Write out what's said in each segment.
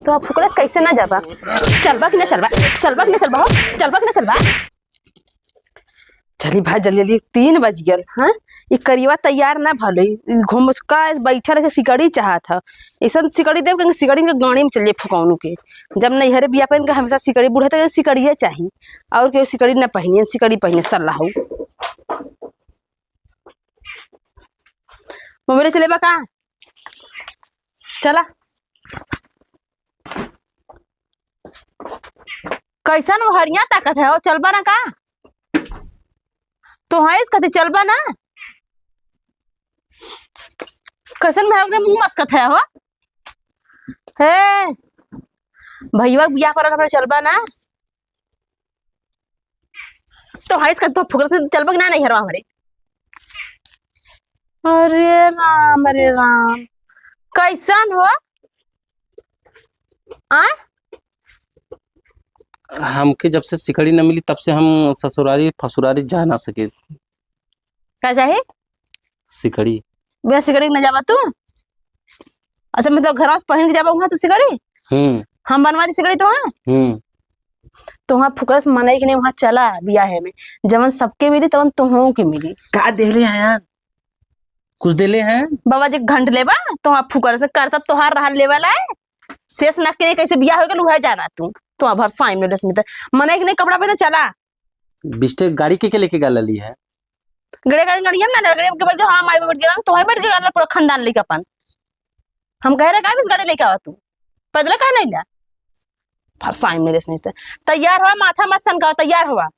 तो आप फुकरस कैसे ना जाबा? चलबा कि ना चलबा? चलबा कि ना चलबा हो? चलबा कि ना चलबा? चली भाई जल्दी जल्दी, 3 बज गल। हाँ, ये करिवा तैयार ना भले घुमसका बैठल के सिकड़ी चाहत ह। ऐसा सिकड़ी देव के सिकड़ी के गाड़ी में चल जाए फुकौनू के। जब नैहरे बिया पहन के हमेशा सिकड़ी बूढ़े तक सिकड़िए चाही और केहू सिकड़ी ना पहनी, सिकड़ी पहने सल्लाह हो। मोबाइल चलेबा का? चला। कैसन वो हरिया ताकत है, और चलबा ना का? तो हाँ, इस कथी चलबा ना? कैसन में अपने मुंह मस्कत है हो? हे भैया के बियाह पर हमरा चलबा ना? तो हाँ, इस कथी तो फुकरा से चलबा कि ना? नहीं हरवा हमारे। अरे राम, अरे राम, कैसन हो? आ हमके जब से सिकड़ी न मिली तब से हम ससुरारी फसुरारी जा ना सके। का चाहे? सिकड़ी। बिना सिकड़ी के न जाबा तू? अच्छा, मतलब घर से पहन के जाबा वहाँ तू सिकड़ी? हम्म। हम बनवा दी सिकड़ी तो? हाँ। हम्म। तो वहाँ फुकरस मनाई कि नहीं वहाँ चला बियाहे में, जवन सबके मिली तवन तुहों के मिली। का देले हैं यार? कुछ देले हैं? बाबा जी घंट लेबा तो वहाँ फुकरस करतब तोहार रहा लेवल है शेष न के कैसे बियाह हो गेल उहे जाना तू तो भर साइम में रश्मि मनाई कि नहीं कपड़ा पहने चला। बिस्टे गाड़ी के लेके गा लली है? गड़े गाड़ी गाड़ी हम ना गड़े के बैठ के, हाँ माई बैठ के तो बैठ के पूरा खानदान लेके अपन। हम कह रहे का इस गाड़ी लेके आवा तू पैदल का नहीं ला फरसाई मेरे रश्मि तैयार हुआ माथा मत सनका तैयार हुआ।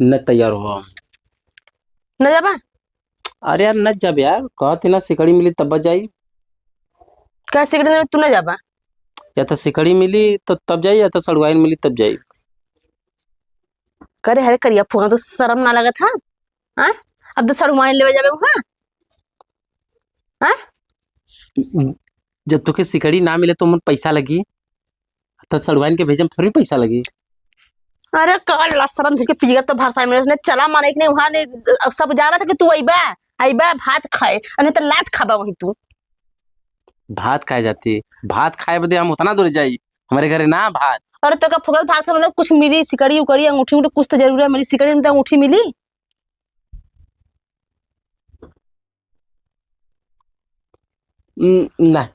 न तैयार हुआ। न जाबा? अरे यार न जब यार कहती ना सिकड़ी मिली तब जाई। का सिकड़ी में तू न जाबा? या तो सिकड़ी मिली तो तब जाई या तो सड़ुआइन मिली तब जाई। करे हरे करिया फुगा तो शर्म ना लगत। हां हां, अब तो सड़ुआइन लेवे जाबे वहां। हां, जब तोके सिकड़ी ना मिले तो मन पैसा लगी तो सड़ुआइन के भेजम थोड़ी पैसा लगी। अरे कल शर्म के पीगा तो भरसाई में उसने चला माने कि नहीं वहां ने अब सब जाना था कि तू अइबा अइबा भात खाए नहीं तो लात खाबा वही तू। भात खाए जाती, भात खाए बदे हम उतना दूर जाई हमारे घरे ना भात। अरे तो का फुकल भात मतलब कुछ मिली सिकड़ी उकड़ी अंगूठी उंगूठी कुछ तो जरूर है मिली सिकड़ी में तो अंगूठी मिली। ना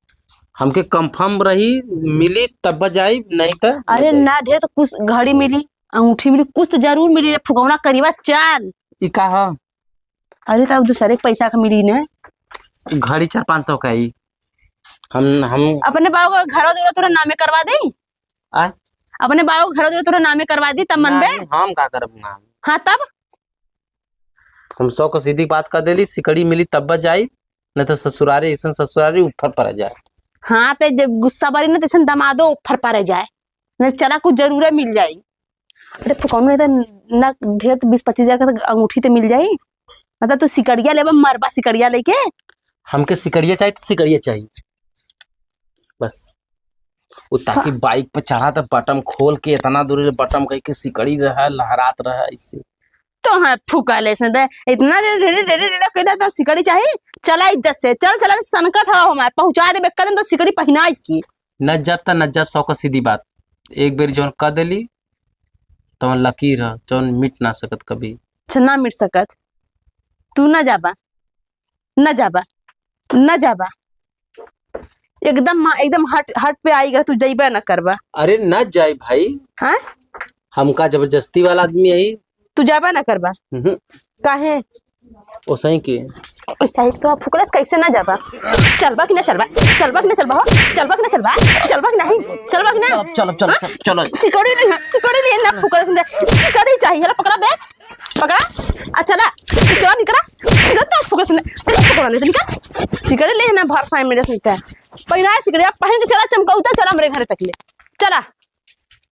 हमके कंफर्म रही मिली तब जाई नहीं तो अरे ना ढेर तो कुछ घड़ी मिली अंगूठी मिली कुछ तो जरूर मिली फुकौना करीबा चाल। ई का ह? अरे तब दूसरे के पैसा का मिली ने घड़ी 400-500 का आई। हम अपने बाबू का घर दूर तोरा नामे करवा दे। आ? अपने बाबू का घर दूर तोरा नामे करवा दी तब मनबे। हम का करब ना? हाँ तब हम सौ को सीधी बात कर देली सिकड़ी मिली तब जाई नहीं तो ससुरारी ऐसा ससुरारी ऊपर पर जाए। हाँ ते जब गुस्सा बारी ना तैसन दमादो ऊपर पर जाए नहीं चला कुछ जरूर मिल जाई। अरे फुकौन नहीं तो ना ढेर तो 20-25 हजार का तो अंगूठी तो मिल जाई। मतलब तू सिकड़िया लेबा मरबा सिकड़िया लेके। हमके सिकड़िया चाहिए तो सिकड़िया चाहिए बस। वो ताकि बाइक पर चढ़ा तो बटम खोल के इतना दूर बटम कह के सिकड़ी रहा लहरात रहा ऐसे तो हाँ फूका ले इसने तो इतना रे रे रे रे रे कहता तो सिकड़ी चाहिए चला इज्जत से चल चला सनकत हवा हमारे पहुंचा दे कदम तो सिकड़ी पहनाई की। न जब त न जब सौ का सीधी बात एक बेर जौन कर देली तो लकीर है जौन मिट ना सकत कभी। अच्छा ना मिट सकत तू ना जाबा ना जाबा ना जाबा एकदम एकदम हट हट पे आई तू जइबा ना करबा। अरे न जाए भाई। हाँ हमका जबरदस्ती वाला आदमी है तू जाबा ना करबा। काहे? ओ सही के सही तो फुकरस कैसे ना जाबा? चलबा कि ना चलबा? चलबा कि ना चलबा हो? चलबा कि ना चलबा? चलबा कि नहीं? चलबा कि ना? चलो चलो चलो चलो सिकड़ी नहीं सिकड़ी नहीं ना फुकरस ने सिकड़ी चाहिए ला पकड़ा बे पकड़ा अच्छा ला चला निकला निकल तो फुकरस ने पकड़ा नहीं निकल सिकड़ी ले ना भर फाइन मेरे से पहना सिकड़ी पहन के चला चमकौता चला मेरे घर तक ले चला।